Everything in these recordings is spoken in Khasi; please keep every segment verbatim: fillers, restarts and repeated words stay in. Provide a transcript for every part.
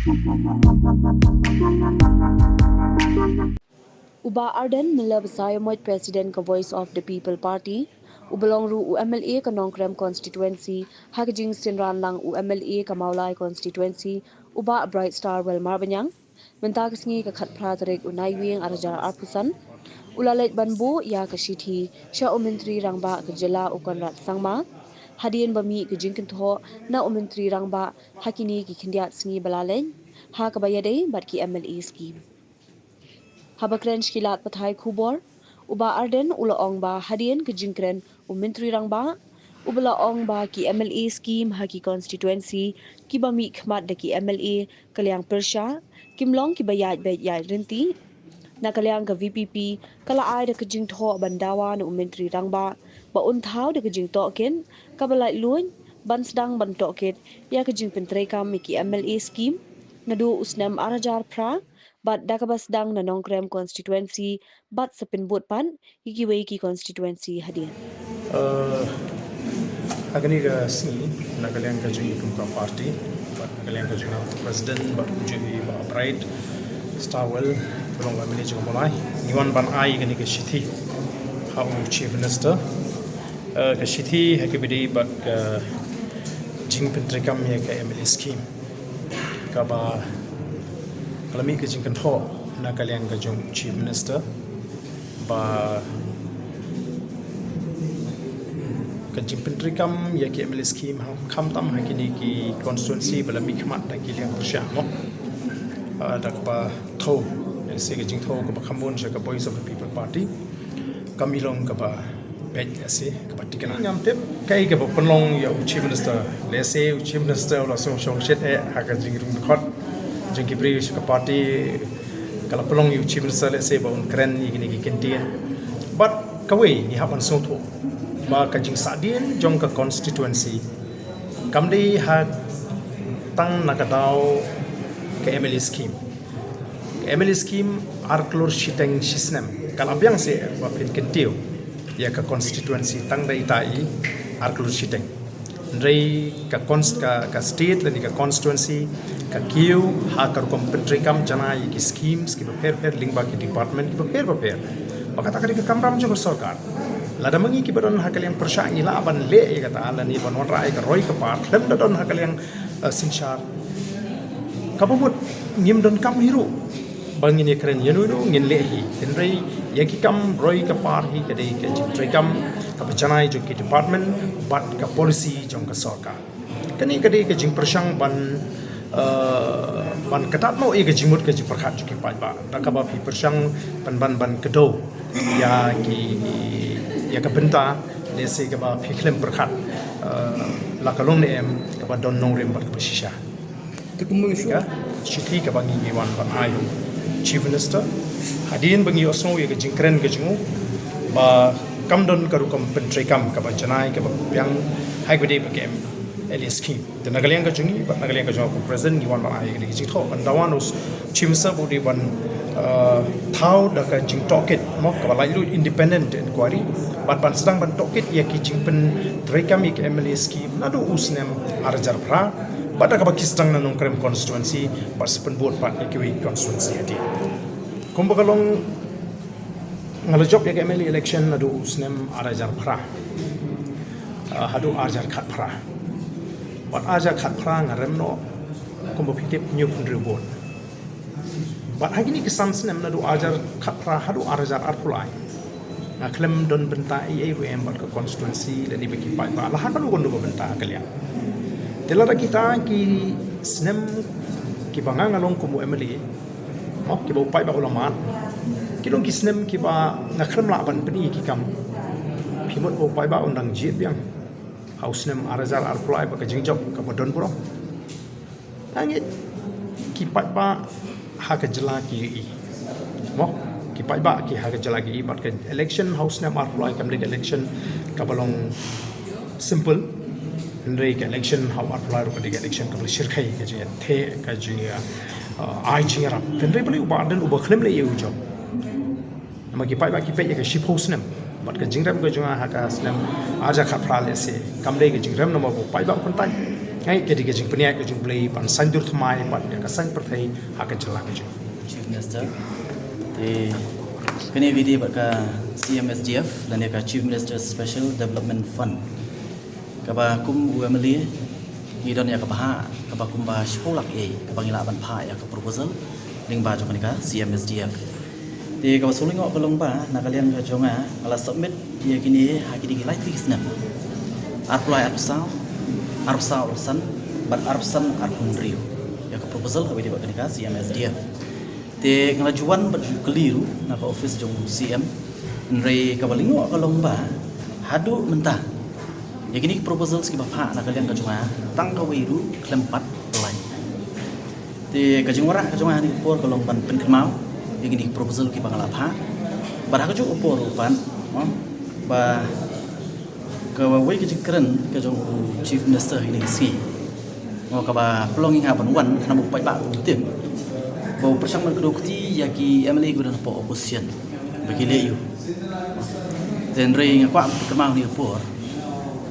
U Bah Ardent Miller Basaiawmoit, President ka Voice of the People Party, uba long ruh u M L A ka Nongkrem Constituency, ha ka jingsynran lang u M L A ka Mawlai Constituency, u Bah Bright Star Wellmar Banyang, mynta ka sngi ka khatphra tarik u Naiwieng arhajar arphew san, u la leit ban buh ïa ka shithi sha u Myntri Rangbah ka jylla u Conrad Sangma, hadien ba mih ka jingkynthoh na u Myntri Rangbah ha kine ki khyndiat sngi ba la leit, ha kaba ïadei bad ki M L A scheme. Haba kren sha ki lad pathai khubor, u Bah Ardent u la ong ba hadien ka jingkren u Myntri Rangbah, uba la ong ba ki M L A scheme ha ki constituency kiba mih khmat da ki M L A ka liang pyrshah, kim long kiba ïaid beit ïaid ryntih. Na ka liang ka V P P ka la ai da ka jingthoh ban dawa na u Myntri Rangbah ba un thaw da ka jingtohkit kaba laitluid ban sdang ban tohkit ïa ka jingpyntreikam ïa ki M L A scheme naduh u snem arhajar phra, bad da kaba sdang na Nongkrem Constituency bad sa pynbud pat ïa kiwei ki constituency hadien. Uh, ha kane ka sngi, na ka liang ka jong i kum ka party, bad na ka liang ka jong nga president, bad kumjuh i Bah Bright Star Well, ba long M L A jong ka Mawlai, ngi wan ban ai kane ka shithi ha u Chief Minister. Uh, ka shithi ha kaba ïadei bad ka jingpyntreikam ïa ka M L A scheme, kaba ka la mih ka jingkynthoh na ka liang ka jong Chief Minister ba ka jingpyntreikam ïa ki M L A scheme ha, khamtam ha kine ki constituency ba la mih khmat da ki liang pyrshah mo. Ah, da kaba thew, ïa se ka jingthew kaba kham bun sha ka Voice of the People Party, kam i long kaba beit, ïa se kaba thikna. Ngam tip kaei kaba pynlong ïa u Chief Minister. Lehse u Chief Minister u la sngewsih shet eh ha ka jingrung dkhot jong ki briew sha ka party, ka la pynlong ïa u Chief Minister lehse ba un kren ïa kine ki kyntien. Bad kawei ngi hap ban sngewthuh ba ka jingsahdien jong ka constituency kam dei ha tang na ka daw ka M L A scheme. Ka M L A scheme ar klur shiteng shisnem. Ka la biang seh ba phin kyntiew ïa ka constituency tang da ita i ar klur shiteng. Hynrei ka const-, ka, ka state lane ka constituency ka kiew ha ka rukom pyntreikam janai ïa ki schemes kiba pher pher lyngba ki department kiba pher ba pher. Ba kata ka dei ka kamram jong ka sorkar. Lada ma ngi kiba don ha ka liang pyrshah ngi lah ban leh ïa kata lane ban wanrah ïa ka roi ka par khlem da don ha ka liang, eh, synshar, kaba mut ngim donkam hi ruh ba ngin ïakren ïano ïano, ngin leh hi. Hynrei ïa ki kam roi ka par hi ka dei ka jingtreikam kaba janai jong ki department bad ka policy jong ka sorkar. Kane ka dei ka jingpyrshang ban, eh, ban kyntait noh ïa ka jingmut ka jingpyrkhat jong ki paidbah. Da kaba phi pyrshang ban, ban, ban kdew ïa ki, ïa ka bynta, lehse kaba phi khlem pyrkhat, eh, la ka long ne em, kaba don nongrim bad kaba shisha. Te kumno ngi shu ka shithi kaba ngi, ngi wan ban ai u Chief Minister hadien ba ngi ïohsngew ïa ka jingkren ka jong u ba kam don ka rukom pyntreikam kaba janai kaba biang ha kaba dei ba ka M L A scheme. Te na ka liang ka jong ngi bad na ka liang ka jong u president ngi wan ban ai ïa ka jingthoh ban dawa na u Chief Minister ba u dei ban, uh, thaw da ka jingtohkit mo kaba laitluid, independent inquiry, bad ban sdang ban tohkit ïa ki jingpyntreikam ïa ka M L A scheme naduh u snem arhajar phra, bad da kaba ki sdang na Nongkrem constituency bad sa pynbud pat ïa kiwei constituency hadien. Kumba ka long, nga la jop ïa ka M L A election naduh u snem arhajar phra, ah, haduh arhajar khatphra. Bad arhajar khatphra nga rem noh kumba phi tip hynñiewphew hynriew vote. Bad ha kine ki san snem naduh arhajar khatphra haduh arhajar arphew lai, nga khlem don bynta ei ei ruh em bad ka constituency lane bad ki paidbah la ha kano kano ka bynta ha ka liang. Te lada kita ki snem kiba nga, nga long kum u M L A, mo, kiba u paidbah u la mad, ki long ki snem kiba nga khlem lah ban pyni ki kam, phi mut ba u paidbah un dang jied biang ha u snem arhajar arphew lai bad ka jingjop kaba don burom. Nga ngeit ki paidbah ha ka jylla ki ïohi, mo, ki paidbah ki ha ka jylla ki ïohi bad ka election ha u snem arphew lai kam dei ka election kaba long simple. Hynrei ka election ha u arphew lai ruh ka dei ka election kaba la shyrkhei ka jingïatheh, ka jing, uh, ai jingïarap. Hynrei balei u Bah Ardent uba khlem leh ïa u jop? Namar ki paidbah ki peit ïa ka shiphew snem bad ka jingrem ka jong nga ha ka snem arhajar khatphra lehse kam dei ka jingrem namar ba u paidbah u kyntait. Ngai ka dei ka jingpynïaid ka jong U Blei ban saiñdur thymmai bad ïa ka saiñ pyrthei ha ka jylla ka jong. Chief Minister. Te kane video bad ka C M S D F lane ka Chief Minister Special Development Fund. Kaba kum u M L A ngi don ïa ka bhah kaba kumba shiphew lak ei kaba ngi lah ban phah ïa ka proposal lyngba jong kane ka C M S D F. Te kaba sngewlyngngoh ka long ba na ka liang ka jong nga nga la submit ïa kine ha kine ki lai tylli ki snem. Arphew lai arphew saw, arphew saw arphew san bad arphew san arphew hynriew ïa ka proposal kaba ïadei bad kane ka C M S D F. Te nga la ju wan bad ju kylli ruh na ka office jong u C M. Hynrei kaba lyngngoh ka long ba haduh mynta ïa kine ki proposals kiba phah na ka liang ka jong nga tang kawei ruh khlem pat pynlait. Te ka jingwanrah ka jong nga ha kane ka por ka long ban pynkynmaw ïa kine ki proposal kiba nga la phah. Bad ha kajuh ka por ruh pat, mo, ba kawei ka jingkren ka jong u Chief Minister ha kine ki sngi, mo, kaba pynlong ïa nga ban wan khnang ba u paidbah un tip ba u pyrshang ban kdew kti ïa ki M L A kiba don hapoh opposition ba ki leh aïu. Te hynrei nga kwah ban pynkynmaw ha kane ka por,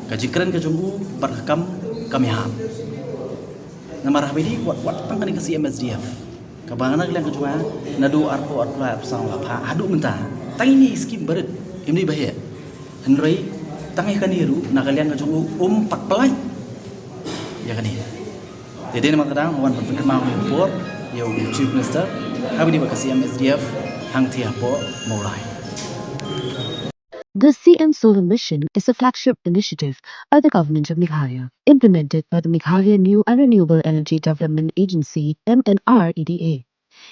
ka jingkren ka jong u bad ka kam kam ïahap. Namar haba ïadei wat wat tang kane ka C M S D F kaba na ka liang ka jong nga naduh arphew arphew lai arphew saw la phah haduh mynta, tang ine i skim barit, im dei ba heh. Hynrei tang ïa kane ruh na ka liang ka jong u um pat pynlait ïa kane. Te dei namar kata nga wan ban pynkynmaw ha kane ka por ïa u Chief Minister haba ïadei bad ka C M S D F hangtei hapoh Mawlai. The C M Solar Mission is a flagship initiative by the Government of Meghalaya, implemented by the Meghalaya New and Renewable Energy Development Agency, M N R E D A.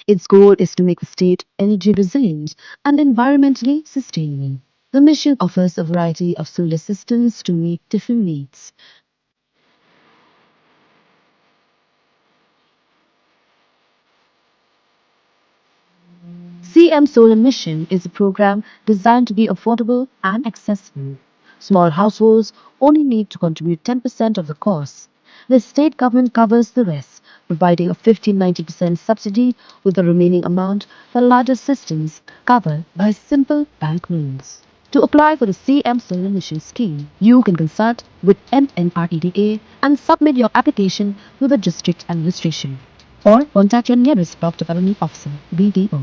Its goal is to make the state energy resilient and environmentally sustainable. The mission offers a variety of solar systems to meet different needs. C M Solar Mission is a program designed to be affordable and accessible. Small households only need to contribute ten percent of the cost. The state government covers the rest, providing a fifty ninety percent subsidy, with the remaining amount for larger systems covered by simple bank loans. To apply for the C M Solar Mission scheme, you can consult with M N R E D A and submit your application to the district administration, or contact your nearest block development officer, B D O.